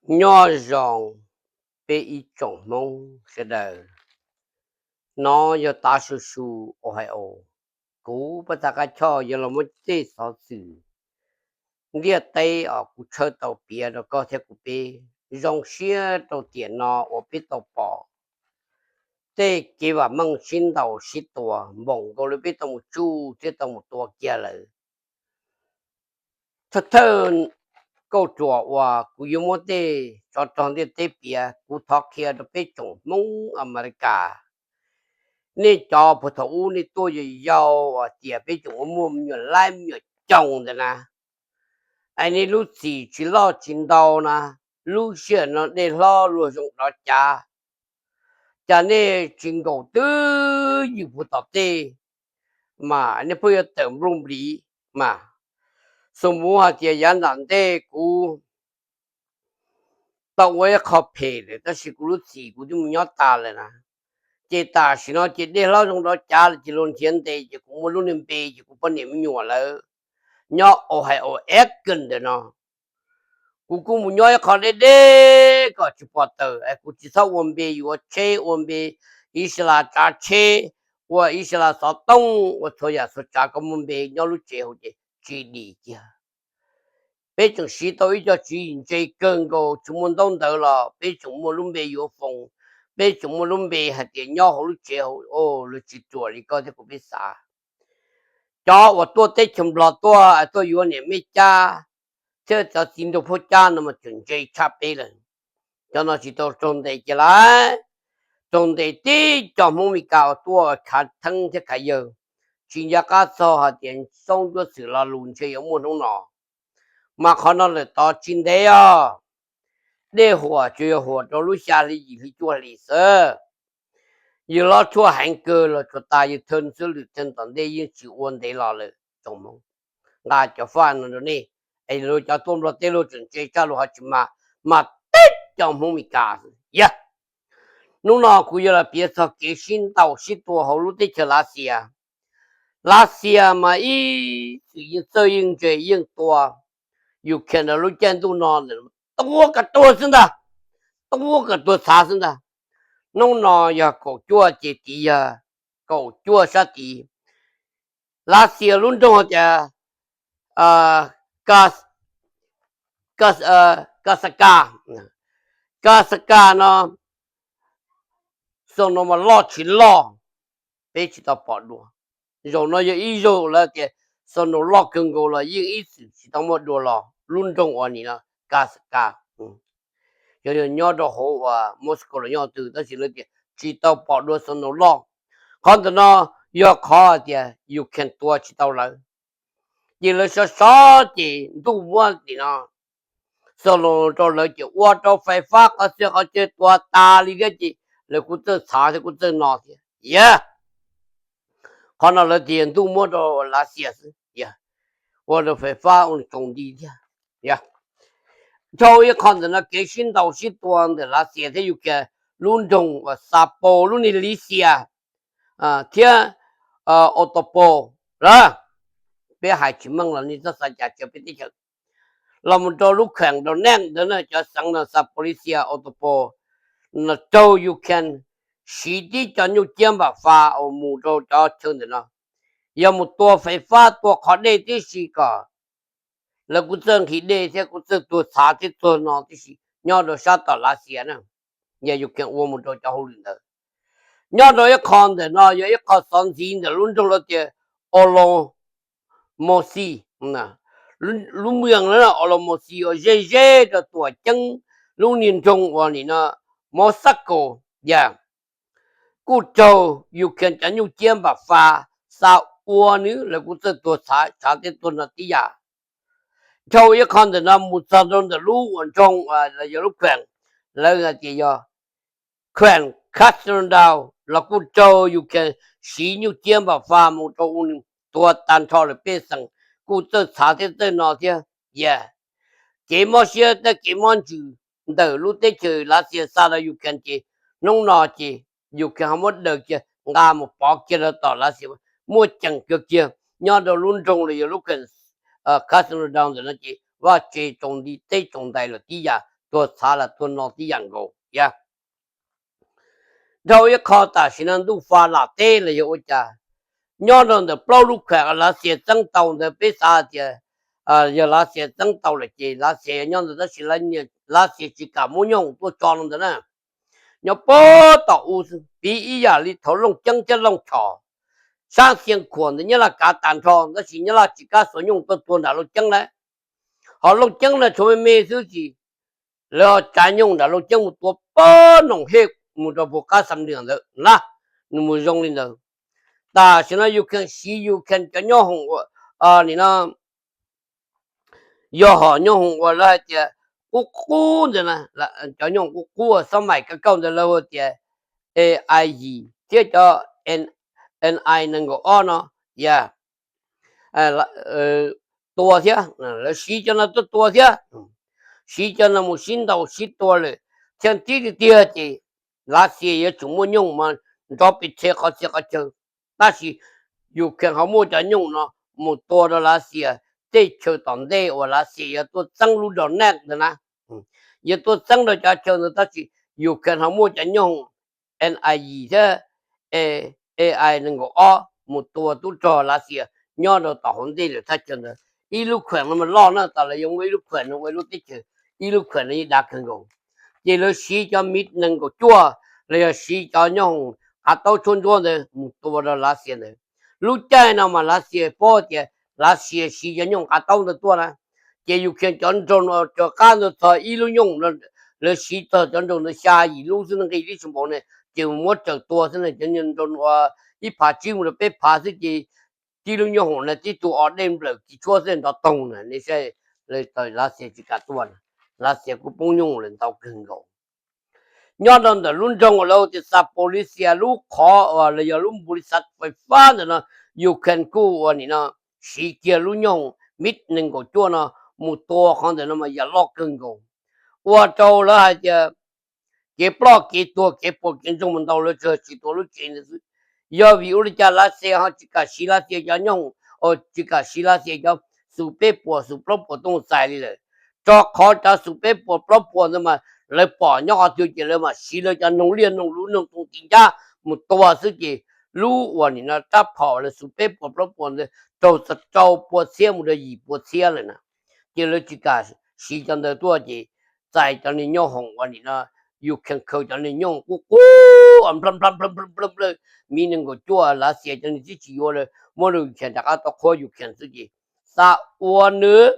Nyob zoo peb ib tsoom Hmoob sawv daws, no yog Tav Su Su Ohio. Kuv Paj Tag Qab Choj yuav los muab tej xov xwm ntiaj teb os kuv tshawb tau piav rau koj thiab kuv peb zoo siab rau tiam no uas peb tau pom tej kev vam meej sib ntaus sib tua npaum nkaus li peb tau mus tsuj thiab tau mus tua kiag lawm. Thawj thawj kauj ruam uas kuv yuav muab tej tsov rog ntiaj teb piav, kuv thov qhia rau peb tsoom Hmoob Amelikas, nej cov puag thaum ub nej tuaj yau yau hais tias peb tsoom ua muaj me nyuam laib me nyuam coo ntawm na, es nej lub txim tsis loj tsis ntau na, lub sij hawm no dej hlob luag zoo dov cav, cas nej tsis nkaum twj ywm puag tom tej, mas nej pheej yuav tawm nplooj npliv mas. Xus mus hais tias yav nram ntej kuv tau ua ib qho phem lawm tab sis kuv lub txim kuv twb mus nyob tas lawm na. Ces tam sim no ces dej hlob zoo dov cav lawm ces luag nrhiav ntes ces kuv muaj lub niag npe ces kuv poj niam me nyuam lawv nyob Ohio Akron ntawm no. Kuv kuj mus nyob ib qho deb deb kom tsis pom tawm es kuv tsis txhob ua npe yuav tsheb, ua npe ib sab las tsav tsheb, ua ib sab las xov tooj, ua txhua yam txhua tsav kom muaj npe nyob lub tsev hauv ces tsis dim kiag. Peb tseem siv tau ib co tswv yim ntse kawg nkaus, tsis muaj ntaub ntawv los peb tseem muaj lub npe yuav foos, peb tseem muaj lub npe hais tias nyob hauv lub tsev hauv, luag tsis ruam li koj thiab kuv peb xav. Cov uas tuaj teb chaws Nplog tuaj, tuaj yuav niam Mej Cab thiab cov txiv nraug Phab Cab no mas tseem ntse tshaj peb lawm. Cov no tsis tau raug ntes kiag lawm, raug ntes tib co Hmoob Mes Kas uas tuaj khav theeb thiab khav yawg. Tsis nco qab txog hais tias Soob Ncuab Xwm lo lus ntshe yuav muaj hnub no, mas qhov no lawm tod tsis ntev os. Dej huam tsuas yog huam rau lub xya hli yim hli cuaj hlis xwb. Yawg hlob tshuaj heev kawg los tsuas tas yawg thawj xwb, lwm thawj tom ntej yeej tsis ua ntev los lawm tsoom Hmoob. Nqa cov faj no rau nej, es luag cov tuaj Nplog teb luag tseem ntse tshaj luag ho tsis mas, mas tib co Hmoob Mes Kas xwb. Yog hnub no kuv yuav los piav txog kev sib ntaus sib tua hauv lub teb chaws Lav Xias. Lav Xias mas ib txwm yeej txawj yeej ntse yeej tua Ukraine lub caij ntuj no, tua kom tuag xwb ntag, tua kom tuag txhav xwb ntag. Hnub no yog kaum cuaj ces tid yog kaum cuaj sab tid. Lav Xias lub nroog tias Kas, Kas, Kas Kas, Kas Kas no, xyoo no mas loj tsis loj, peb tsis tau pom dua. Zaum no yog ib zaug lawv tias xyoo no loj kawg nkaus los yeej ib txwm tsis tau muaj dua los lub nroog uas nim no Kas Kas, yog nyob rau hauv uas Moscow los nyob twg tab sis lawv tias tsis tau pom dua xyoo no loj. Qhov ntawm no yog qhov tias Ukraine tua tsis tau lawv. Ces lawv sov sov ces ntuj muab tim no xo los rau lawv ces ua rau fais fab qhov txhia qhov chaw tua tas li thiab ces lawv kuj txawj txhav thiab kuj txawj no thiab. Yog qhov no lawv tias ntuj muab rau Lav Xias xwb, ua rau fais fab ua tsaus nti thiab. Dhau ib qho ntawm no kev sib ntaus sib tua ntawm Lav Xias thiab Ukraine, lub nroog uas Xapaus lub niag Liv Xias thiab Autopaus lawm, peb hais tsis meej los nej txhob xav cas, tsis yog peb teb chaws. Los mus rau lub kheem Donetsk ntawd na, cov xeev no Zaporizhzhia, Autopaus, no raug Ukraine siv tib co nyuj ciab npam fas uas mus rau cov chaw ntawm no, yog mus tua fais fab tua qhov dej tib si kom lawv kuj txawj nqhis dej thiab kuj txawj tuag txhav thiab tuag no tib si nyob rau sab tom Lav Xias na. Yog Ukraine ua mus rau cov hauj lwm ntawd. Nyob rau ib qho ntawm no yog ib qho xov ntxiv ntawm lub nroog lawv tias Olomouc, lub mws lawv Olomouc uas ze ze rau tuam ceeb lub niag nroog uas nim no Moscow, yog kuj raug Ukraine cov nyuj ciab npam fas xa ua nws, lawv kuj txawj tuag txhav thiab tuag no tib yam. Dhau ib qho ntawm no mus txog rau ntawm lub uas nroog los yog lub kheem lawv hais tias yog kheem Krasnodar los kuj raug Ukraine siv nyuj ciab npam fas mus rau ua nws tuag tag nrho lawm pej xeem, kuj txawj txhav thiab txawj no thiab. Yog kev mob siab thiab kev mob ntsws ntawm lub teb chaws Lav Xias xa rau Ukraine ces hnub no ces Ukraine ho muab daws kiag nqa mus pov kiag rau tom Lav Xias, muaj ceem kawg kiag nyob rau lub nroog los yog lub kheem Krasnodar ntawm no ces vaj tse tsaus nti teb tsaus ntais lawm tib yam. tuag txhav los tuag no tib yam nkaus. Yog dhau ib qho tam sim no ntuj fa lam teb los yog ua cas, nyob rau ntawm plaub lub khuam Lav Xias txeeb tau ntawd peb xav tias yog Lav Xias txeeb tau lawm ces Lav Xias yog nyob ntawd tab sis Lav Xias tsis kam muab nyooj tuaj tso rau ntawd na. Nyob puag tom u piv ib yam li thaum Looj Ceeb thiab Looj Chom, sab Xia Khuam ntawd Nyab Laj kav tas nrho tab sis Nyab Laj tsis kam xuas nyooj tuaj tua nram Looj Ceeb lawm. Ho Looj Ceeb no tshuav me me xwb ces lawv ho tsav nyooj nram Looj Ceeb mus tua puag Noom Hej mus rau puag qab Xam Nrias ntawd na, nws mus zoo li ntawd. Tam sim no Ukraine siv Ukraine cov nyooj hoom ua nim no yog hom nyooj hoom uas lawv hais tias qub qub ntawd na, cov nyooj hoom qub qub uas xob maim kav kauj ntawd lawv hu tias A I yim thiab cov N I nees nkaum ob no, yog tua thiab, lawv siv cov no tuaj tua thiab, siv cov no mus sib ntaus sib tua lawm, thiaj tib tiag tiag ces Lav Xias yuav tsum muaj nyooj mas nrov pes tshe qhov txhia qhov chaw. Tab sis Ukraine ho muaj cov nyooj no mus tua rau Lav Xias tej chaw tom ntej uas Lav Xias yuav tuaj txeeb lub Donetsk ntawd na, yuav tuaj txeeb rau cov chaw ntawd tab sis Ukraine ho muaj cov nyooj N I yim thiab A I nees nkaum ob mus tua tub rog Lav Xias nyob rau tom hauv ntej lawm thaj chaw ntawd. Ib lub khuam no mas loj na, tas lawv yuav muaj ib lub khuam no ua ib lub teb chaws, ib lub khuam no yeej dav kawg nkaus. Ces lawv siv cov MiG nees nkaum cuaj los yog siv cov nyooj hoom qav taub tshuab ntsuab ntawd mus tua rau Lav Xias ntawd. Lub caij no mas Lav Xias paub tias Lav Xias siv cov nyooj qav taub ntawd tuaj na, ces Ukraine cov nroog no cov qab ntawd txog ib lub nyooj, lawv siv txog cov nroog ntawd xya yim lub xwb nqi tib si npaum ne, ces muab raws tua xwb na, cov nroog ua ib phav tsib mus rau peb phav xwb ces tib lub nyooj hoom na tib tug o dej nplawm kis tshuab xwb nrov toog na, nej saib, Lav Xias tsis kam tuaj, Lav Xias kuj poob nyooj lawm ntau kawg nkaus. Nyob rau ntawm lub nroog uas lawv hu tias Zaporizhzhia lub qhov uas los yog lub npus li xav fais fab ntawm no, Ukraine kuj ua nim no siv kiag lub nyooj MiG nees nkaum cuaj no mus tua qhov ntawm no mas yam loj kawg nkaus, ua rau lawv hais tias kev ploj kev tuag kev puas kev ntsoog mus ntau lawv tsis tua lub tsev ntawd xwb. Yog vim ua li cas Lav Xias ho tsis kam siv Lav Xias cov nyooj, tsis kam siv Lav Xias cov xus peb puas xus plaub puas tuaj txais li lawm? Rau qhov cov xus peb puas plaub puas ntawd mas lawv pom nyob qhov twg ces lawv mam siv lawv cov noog liaj noog luv noog tooj tis ncab mus tua xwb ces lub uas nim no rab phom lawv xus peb puas plaub puas ntawd raug txog rau pua txhiab mus rau yim pua txhiab lawm na. Ces lawv tsis kam siv cov ntawd tuaj ces txais cov niag nyooj hoom uas nim no Ukraine khaws cov niag nyooj qub qub nplawm nplawm nplawm nplawm, MiG nees nkaum cuaj Lav Xias cov niag twb tsis yuav lawm, muab rau Ukraine rov qab tau qhuab Ukraine xwb ces xa ua nws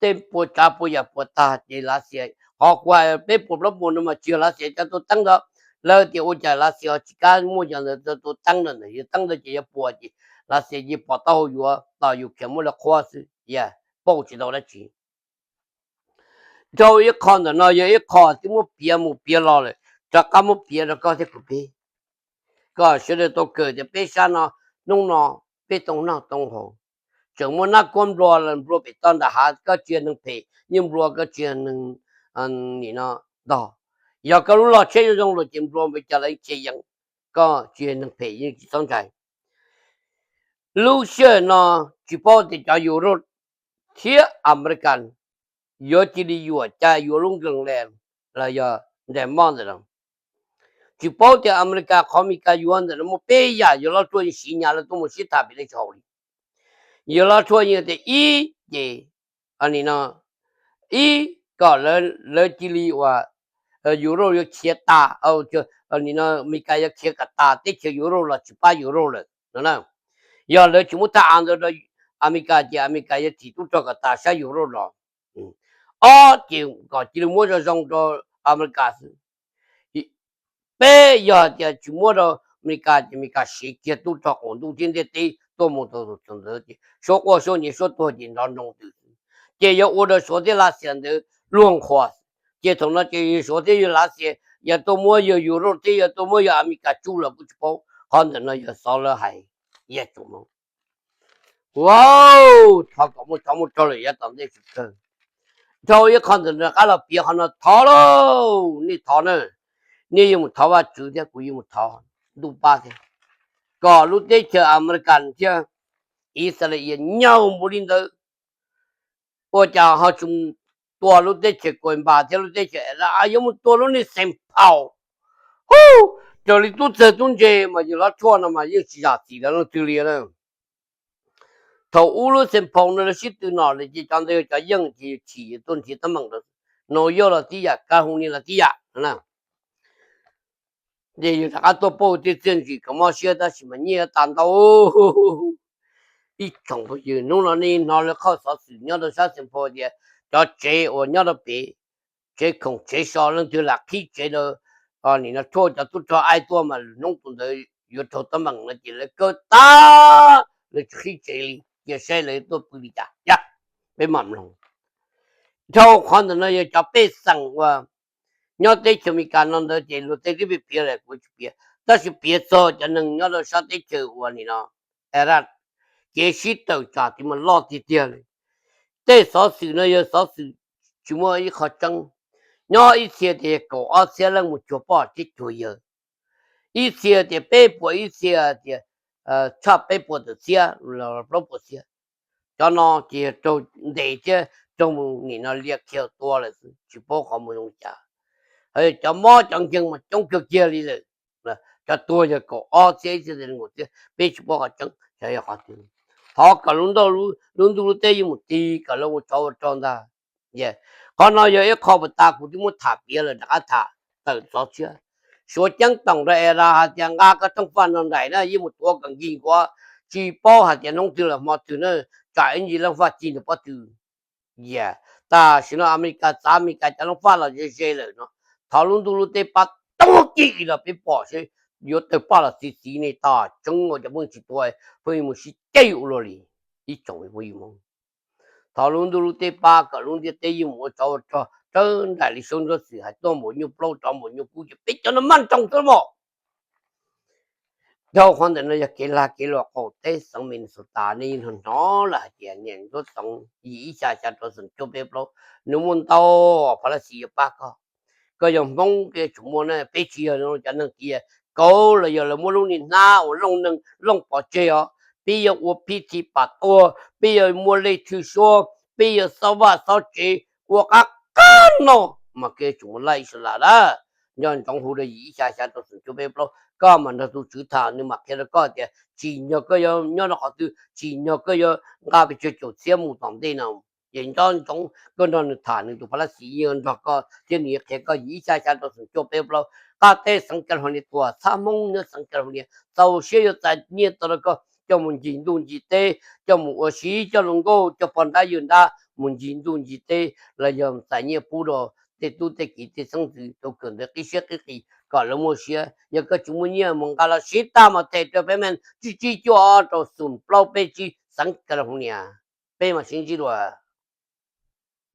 tej pua tsav pua yam puas tag ces Lav Xias, qhov kuv hais peb puas plaub puas no mas tsis yog Lav Xias cov tua teeb ntawd, lawv tias ua cas Lav Xias ho tsis kam muaj cov ntawd tua teeb ntawd, yog teeb ntawd ces yuav puas ces Lav Xias yeej pom taub hau yuav tos Ukraine muab lawv qhuab xwb, yog pauj tsis tau dab tsi. Dhau ib qho ntawm no yog ib qho twb muab piav mus piav los lawm, rov qab muab piav rau koj thiab kuv peb, kom sawv daws tau kawm tias peb sab no hnub no peb tau noj tau haus, tseem muaj nab kuab nplua nplua pem toj nram hav, koj tsis yog neeg phem, yeej nplua koj tsis yog neeg nim no ntog. Yog koj lub loj tsheb zoo zoo los ces nplua npaum cas los yeej tsis yees, koj tsis yog neeg phem yeej tsis txhob ntshai. Lub sij hawm no tsis paub tias cov Europe thiab America yuav cia li yuam cai yuav lub Greenland los yog nres moj ntawm no. Tsis paub tias America, qhov America yuav ntawm no muaj peb yam yuav lob tshuaj yeej siv nyas lawv tuaj mus sib tham pem nej tsis haum li. Yuav lob tshuaj yeej tias ib ces nim no ib kom lawv cia li uas Europe yuav khiav tas, nim no America yuav khiav kom tas teb chaws Europe los tsis pab Europe lawm no na. Yog lawv tsis muab thaj av ntawd rau America ces America yuav thim tub rog kom tas sab Europe los. Ob ces kom cia li muab zoo zoo rau America xwb. Peb yog hais tias tsis muab rau America ces America siv kiag tub rog qaum ntuj thiab ntiaj teb tuaj mus txog ntawd ces suab quaj suab nyiav suab tuag ces nrov nroo twm xwb. Ces yuav ua rau Suav thiab Lav Xias ntawd luag nqhuas. Ces thaum no ces yog Suav thiab yog Lav Xias yuav tuaj muab yog Europe thiab yuav tuaj muab yog America tsuj los kuj tsis paub. Qhov ntawm no yog xov lawv hais. Yog tsoom no, thov kom muaj tsov muaj rog lawm yav tom ntej tsis kawg. Dhau ib qho ntawm no rov qab los piav qhov no thov lauj, nej thov na. Nej yuav mus thov Vajtswv thiab kuv yuav mus thov ntuj pab thiab, kom lub teb chaws America thiab Israel nyaum npaum li ntawd, ua cas ho tsis mus tua lub teb chaws Kuam Npas thiab lub teb chaws Iraq, yuav mus tua lub niag Saint Paul. Hu, raws li tub txawg tub ntse mas yus lov tshuaj no mas yeej tsis zam txim rau leej twg li na. Thaum ub lub Saint Paul no lawv sib tw nom lawm ces cov ntawd yog cov yeej ces yus chim yus tuaj nrhiav teeb meem rau New York los tib yam, California los tib yam na. Ces yus rov qab tuaj pauj tej txiaj ntsim kom mob siab tab sis mas nyiaj tas ntau. Ib tsoom phooj ywg, hnub no nej hnov lawv qhoj xov xwm nyob rau sab Saint Paul tias cov tsev uas nyob rau pem, tsev khoom tsev so, leej twg lam qhib tsev rau, nim no tshuaj cov tub rog aib tuaj mas hnub tus ntawd yuav raug teeb meem no ces lawv kawg tag, lawv tsis qhib tsev li. Cia saib lawv tuaj pw li cas, yog peb mam mloog. Dhau qhov ntawm no yog cov pej xeem uas nyob teb chaws Amelikas no ntawd ces luag tej twb piav piav lawm kuv tsis piav, tab sis piav txog cov neeg nyob rau sab teb chaws uas nim no Iraq, kev sib tawm tsam tiv mas loj tiag tiag li. Tej xov xwm no yog xov xwm tsis muaj ib qho tseeb. Nyob ib txhia tias kaum ob txhiab leej mus cuag poj thiab cuag yawg, ib txhia tias peb puas, ib txhia tias tshaj peb puas tawm txhiab los plaub puas txhiab. Cov no ces yog raug ntes thiab raug mus nim no lia khiav tua lawm xwb, tsis paub qhov mus zoo li cas. Ho yog cov mob cov nkeeg mas coob kawg kiag li lawm. Cov tuag yog kaum ob txhiab, ib txhia tias nees nkaum txhiab, peb tsis paub qhov tseeb xyov yog qhov twg. Thov kom lub ntuj lub teb yeej mus tig kom lawv ua tsov ua rog ntag. Qhov no yog ib qho puas tas kuv twb muab tham piav lawm, rov qab tham tawm txov tshiab. Suav ceeb toom rau Iran hais tias nqa koj rooj faj no nraim na, yeej mus tuav kom nkig nkuav, tsis paub hais tias hnub twg los hmo twg na, tsam ib ntsis leej faj cig ntawm pob tw. Yog tam sim no Amelikas txav Amelikas cov leej faj los ze ze lawm no, thov lub ntuj lub teb pab toob kig los peb pom seb yuav tawg paj los txiv txiv ne. Tam tseeb uas cov pheej tsis tuav, pheej mus sib ceg ua luaj li. Ib tsoom phooj ywg Hmoob, thov lub ntuj lub teb pab kom lub ntiaj teb yeej mus ua tsov ua rog raws nraim li Saub Ntsuab Xwm hais, tuaj npaum nyuj plaub rov npaum nyuj kub, ces peb cov no maj nroos xwb mog. Dhau qhov ntawm no yog kev lag kev luam qaum teb xeev Minnesota, nej yeej hnov hnov lawm hais tias niam Ntsuab Txoov yim ib xya xya rau xoom cuaj peb plaub, nws muaj ntau phab laj xis yuav pab koj. Koj yog Hmoob koj yuav tsum muaj na, peb tsis yog cov neeg tias kauv los yog lawv muab lub niag hnab uas looj neeg looj pov tseg os. Peb yuav ua phij thi pam tuag, peb yuav muaj lej thwj suab, peb yuav xob vaj xob tsev ua qab qab no, mas koj yuav tsum muaj laj ib sab las lawm. Nco ntsoov hu rau yim ib xya xya rau xoom cuaj peb plaub, koj mam nrog tus tswv tham, nws mam qhia rau koj tias tsim nyog koj yuav nyob rau qhov twg, tsim nyog koj yuav nqa pes tsawg caum txhiab mus tom ntej no. Ces nco ntsoov koj nrog nws tham, nws tus phab laj xis yeej nrog koj thiab nws yuav qhia koj. Yim ib xya xya rau xoom cuaj peb plaub, qab teb xeev California, tuam txhab Hmoob nyob xeev California txaus siab yuav txais nyiaj tau rau koj coj mus ncig ntuj ncig teb, coj mus ua si coj los nkauj, coj poj nrab yawg nrab mus ncig ntuj ncig teb, los yog txais nyiaj pub rau tej tub tej kiv tej xeeb ntxwv tau kawm ntawv qib siab qib qis kom lawv muaj siab. Yog koj tsis muaj nyiaj mus nqa los siv tag mas them rau peb me tsib tsib cuaj ob rau xoom plaub peb tsib xeev California. Peb mam sib ntsib dua.